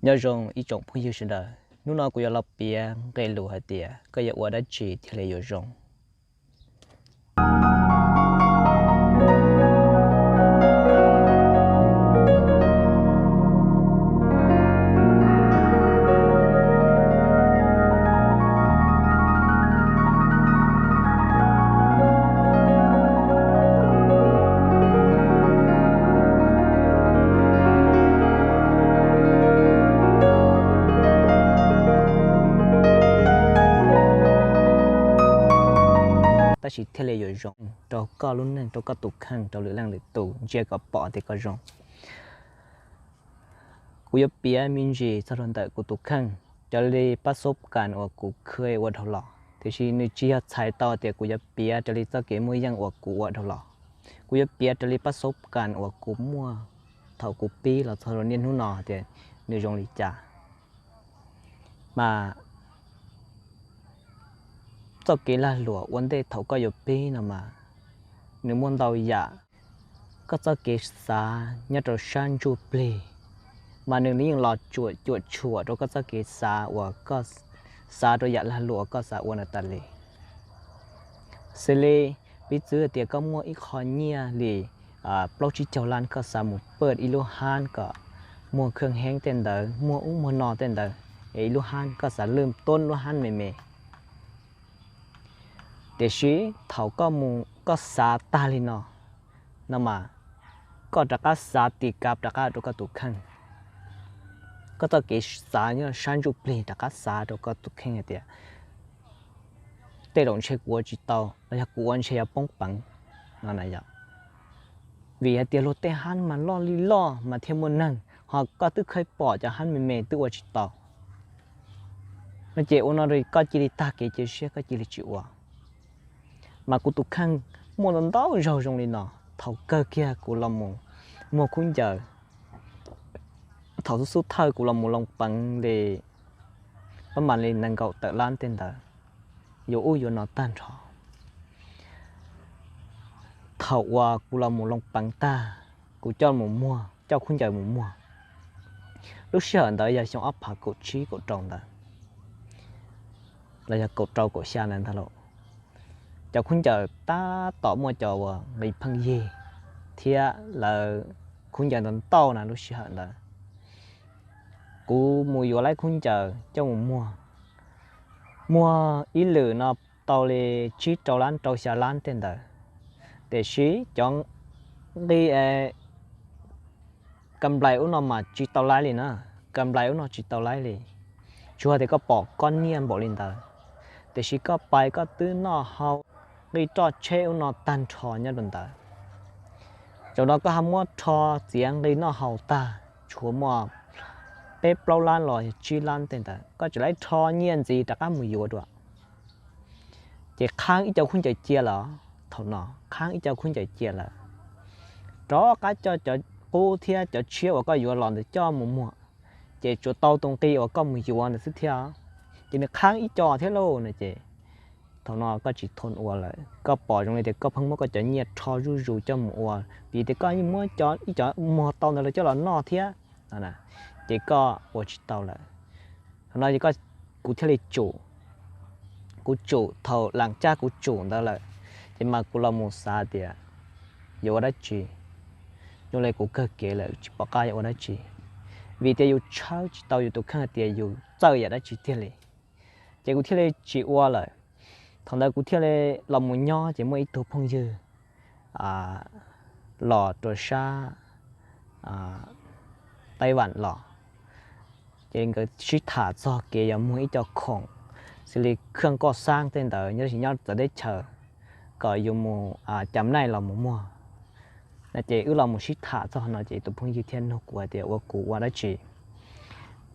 Nyob zoo ib tsoom phooj ywg sawv daws, hnub no kuv yuav los piav nqe lus hais tias koj yuav ua dab tsi thiaj li yuav zoo. Tab sis thiaj li yuav zoo rau koj lub neej, rau koj tus kheej, rau lwm leej lwm tus ntsia kom pom tias koj zoo. Kuv yuav piav me ntsis txog rau ntawm kuv tus kheej, raws li pab xob kas uas kuv khwv ua dhau los, tiam sis nws tsis yog txhais tau tias kuv yuav piav raws li txoj kev muaj yeej uas kuv ua dhau los. Kuv yuav piav raws li pab xob kas uas kuv muaj thaum kuv pib los txog rau niaj hnub no tias nws zoo li cas. Mas txoj kev lag luam ua ntej thaum koj yuav pib no mas nws muaj ntau yam. Koj txoj kev xav nyob rau sab ntsuj plig mas nws yeej los cuam tshuam rau koj txoj kev xav uas koj xav rau yam lag luam uas koj xav ua ntawd tas li. Xws li piv txwv tias koj muaj ib qho nyiaj li plaub tsib caug lab, koj xav mus pawj ib lub hab kom muag kheej heeb tej ntawd, muag ub muag no tej ntawd, es ib lub hab koj xav lwj tuab lub hab me me. Tiam sis thaum koj mus koj xav tag li no, no mas koj rov qab xav tis kav rov qab rau koj tus kheej. Koj txoj kev xav nyob sab ntsuj plig rov qab xav rau koj tus kheej hais tias tej zaum ntshe kuv ua tsis tau los yog kuv ua ntshe yuav poob peev no na yom. Vim hais tias luag tej hab mas loj li loj mas thiaj muaj neeg, ho koj twb kheev pom cov hab me me twb ua tsis tau. No ces ua no koj cia li tag kev cia siab, koj cia li tsis ua. Mas kuv tus kheej muaj ntau ntau zaug zoo li no. Thaum kawg kiag kuv los mus muag khaub ncaws, thaum xub xub thawj kuv los mus loo peev li pab mam li nees nkaum tawm lab tej ntawd, yuav ub yuav no tag nrho. Thaum uas kuv los mus loo peev tag, kuv coj mus muag, coj khaub ncaws mus muag, lub sij hawm ntawd yog xyoo ob phav kaum tsib kaum rau ntawd, los yog kaum rau kaum xya ntawd ntag lauj. Cov khaub ncaws tab tom muaj cov uas nqi pheej yig thiab lawv khaub ncaws ntau ntau na lub sij hawm ntawd. Kuv mus yuav lawv khaub ncaws coj mus muag, muag ib lwm no tau li tsib rau lab rau xya lab tej ntawd. Tiam sis cov nqi kam nplais ub no mas tsis tau laiv li na, kam nplais ub no tsis tau laiv li. Tsuas tias koj pom koj nyiaj npaum li ntawd, tiam sis koj pais koj twb noj hau nqi roj tsheb ub no tag nrho nyob rau ntawd. Zaum no koj ho muab rho txiav nqi noj haus tag, tshuav muaj peb plaub lab los yog tsib lab tej ntawd, koj tseem laiv rho nyiaj ntxiv rov qab mus yuav dua. Ces qhaab ib co khaub ncaws cia lawm, thaum no qhaab ib co khaub ncaws cia lawm, rov qab coj cov qub thiab cov tshiab uas koj yuav los ntawd coj mus muag, ces tsuas tau tus nqi uas koj mus yuav ntawd xwb thiab. Ces nws qhaab ib co thiab lauj no ces thaum no koj tsis thoo ua lawm, koj pom zoo li tias koj pheej muab koj cov nyiaj rho zuj zus coj mus ua, vim tias koj yeej muab ib co muag tau ntawd los coj los noj thiab no, ces koj ua tsis tau lawm. Thaum no kuv thiaj li tsum, kuv tsum, thaum lam caj kuv tsum ntawd lawm, ces mas kuv los mus xav tias yuav ua dab tsi, zoo li kuv kawg kev lawm tsis pom qab yuav ua dab tsi, vim tias yus tshawb tsis tau yus tus kheej tias yus txawj yam dab tsi tiag li. Ces kuv thiaj li tsis ua lawm. Thaum ntawd kuv thiaj li los mus nyob ces muaj ib tug phooj ywg los rau sab Taiv Vam los, ces nkawd sib tham txog kev yuav muag ib co khoom xws li khaj koj xab tej ntawd nyob tsis nyob txawv teb chaws kom yus mus cam naij los mus muag. No ces wb los mus sib tham txog no ces tus phooj ywg thiaj nug kuv hais tias ua kuv ua dab tsi.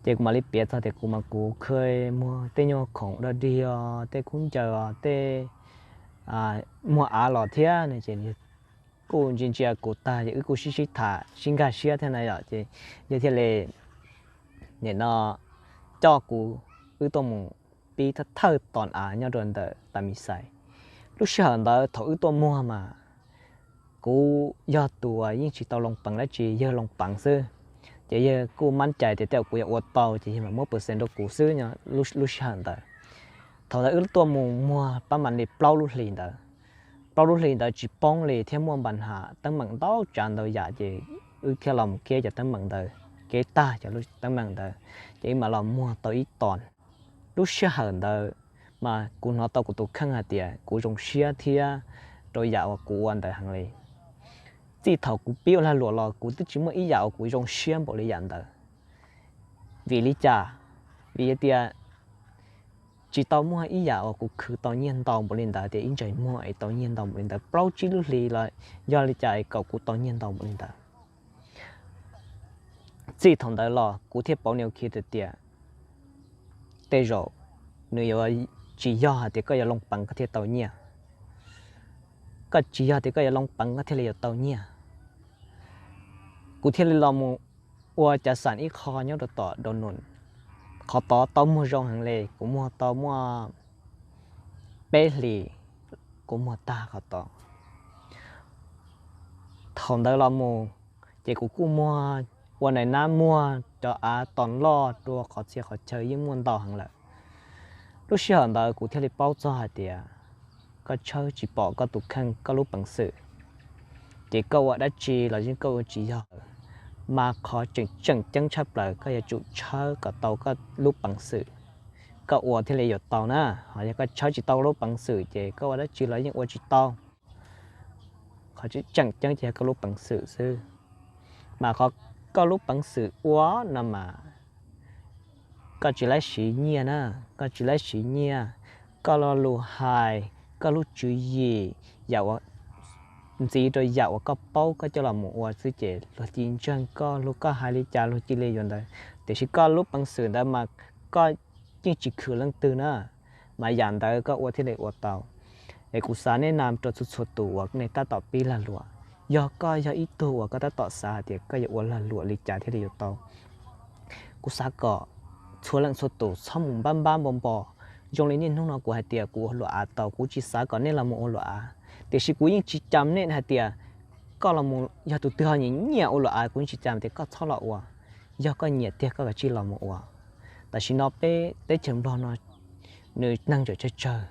Ces kuv mam li piav txog tias kuv mas kuv khaj muag tej nyuag khoom dog dig os, tej khaub ncaws os, tej muag av los thiab no ces kuj ntsia ntsia kuv tag ces wb kuj sib sib tham sib nkag siab thiab na yom, ces yog thiaj li nim no coj kuv, wb tuaj mus pib thawj thawj ton av nyob rau ntawm Tas Mis Xais. Lub sij hawm ntawd thaum wb tuaj muag mas kuv yog tus uas yeej tsis tau loo peev dab tsi, yawg loo peev xwb. Ces yawg kuj mab cai tias tej zaum kuv yuav ua tau ces yawg mam muab percent rau kuv xwb lub sij hawm ntawd. Thaum ntawd wb tuaj mus muag pab mam li plaub lub hlis ntawd. Plaub lub hlis ntawd tsis poob li thiab muaj npa nham teeb meem ntau tsav ntau yam ces wb thiaj los mus keb cov teeb meem ntawd, keb tag cov teeb meem ntawd ces wb mam los muag tau ib ton. Lub sij hawm ntawd mas kuv hnov tau kuv tus kheej hais tias kuv zoo siab thiab rau yam uas kuv ua ntawd heev li. Txij thaum kuv pib ua lag luam los kuv twb tsis muaj ib yam uas kuv zoo siab npaum li yam ntawd. Vim li cas? Vim tias tsis tau muaj ib yam uas kuv khwv tau nyiaj ntau npaum li ntawd tias ib ntsais muag es tau nyiaj ntau npaum li ntawd, plaub tsib lub hlis los yog li cas es kom kuv tau nyiaj ntau npaum li ntawd. Txij thaum ntawd los kuv thiaj pauv niu khi tias tej zaum nws yuav tsis yog hais tias koj yuav loo peev koj thiaj tau nyiaj. Koj tsis yog tias koj yuav loo peev koj thiaj li yuav tau nyiaj. Kuv thiaj li los mus ua cav xam ib qho nyob rau tom Dau Nus. Qhov tod tau muag zoo heev li, kuv muag tau muaj peb hlis, kuv muag tag qhov tod. Thaum ntawd los mus ces kuv kuj muag ua nais nab muag cov av tos loj rau qhov txhia qhov chaw yeej muaj ntau heev lawm. Lub sij hawm ntawd kuv thiaj li paub txog hais tias koj tshawb tsis pom koj tus kheej koj lub peev xwm, ces koj ua dab tsi los yeej koj ua tsis yog. Mas qhov tseem tseem ceeb tshaj plaws koj yuav tsum tshawb kom tau koj lub peev xwm, koj ua thiaj li yuav tau na. Ho yog koj tshawb tsis tau lub peev xwm ces koj ua dab tsi los yeej ua tsis tau. Qhov tseem ceeb ces yog koj lub peev xwm xwb. Mas qhov koj lub peev xwm ua no mas koj tsis laib siv nyiaj na, koj tsis laib siv nyiaj, koj lo lus hais, koj lub tswv yim, yam uas ntxiv rau yam uas koj paub koj coj los mus ua xwb ces luag ci ntseeg koj, luag koj hais li cas luag cia li yuav ntawd. Tiam sis koj lub peev xwm ntawd mas koj yeej tsis khwv leej twg na, mas yam ntawd koj ua thiaj li ua tau. Es kuv xav nej nas rau txhua txhua tus uas nej tab tom pib lag luam, yog koj yog ib tug uas koj tab tom xav hais tias koj yuav ua lag luam li cas thiaj li yuav tau, kuv xav kom txhua leej txhua tus txhob mus npab npab npo npo. Zoo li niaj hnub no kuv hais tias kuv ua luam av tau, kuv tsis xav kom nej los mus ua luam av, tiam sis kuv yeej tsis cam nej hais tias koj los mus, yog tus twg ho nyiam nyiam ua luam av kuv yeej tsis cam tias koj txhob los ua. Yog koj nyiam tiag koj kav tsij los mus ua. Tam sim no peb teb chaws Nplog no nws neeg tseem tsawg tsawg,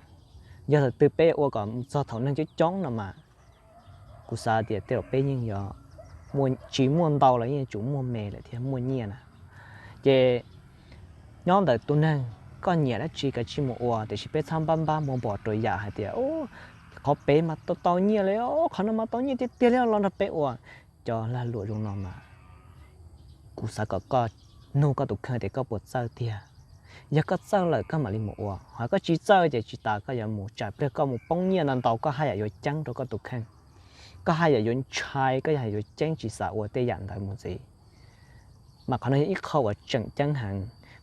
yog thaum twg peb ua kom txog thaum neeg coob coob no mas kuv xav tias tej zaum peb yeej yuav tsis muaj ntau los yeej yuav tsum muaj me lawm thiab muaj nyiaj na. Ces nyob ntawm tus neeg, koj nyiam dab tsi kav tsij mus ua, tiam sis peb txhob npab npab npo npo rau yam hais tias qhov pem mas tau tau nyiaj li, qhov no mas tau nyiaj tiag tiag li los nrog peb ua. Cov lag luam zoo no mas kuv xav kom koj nug koj tus kheej tias koj puas txawj tiag. Yog koj txawj lawm koj mam li mus ua, ho koj tsis txawj ces tsis tas koj yuav mus tsam pliag koj mus poob nyiaj ntau ntau koj haj yam yuav ceeb rau koj tus kheej, koj haj yam yuav ntshai, koj haj yam yuav ceeb tsis xav ua tej yam ntawd mus ntxiv. Mas qhov no yog ib qho uas tseem ceeb heev,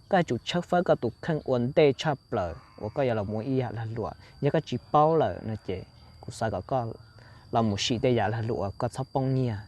koj yuav tsum tshawb fawb koj tus kheej ua ntej tshaj plaws uas koj yuav los mus ib yam lag luam. Yog koj tsis paub lawm no ces kuv xav kom koj los mus sim tej yam lag luam uas koj txhob poob nyiaj.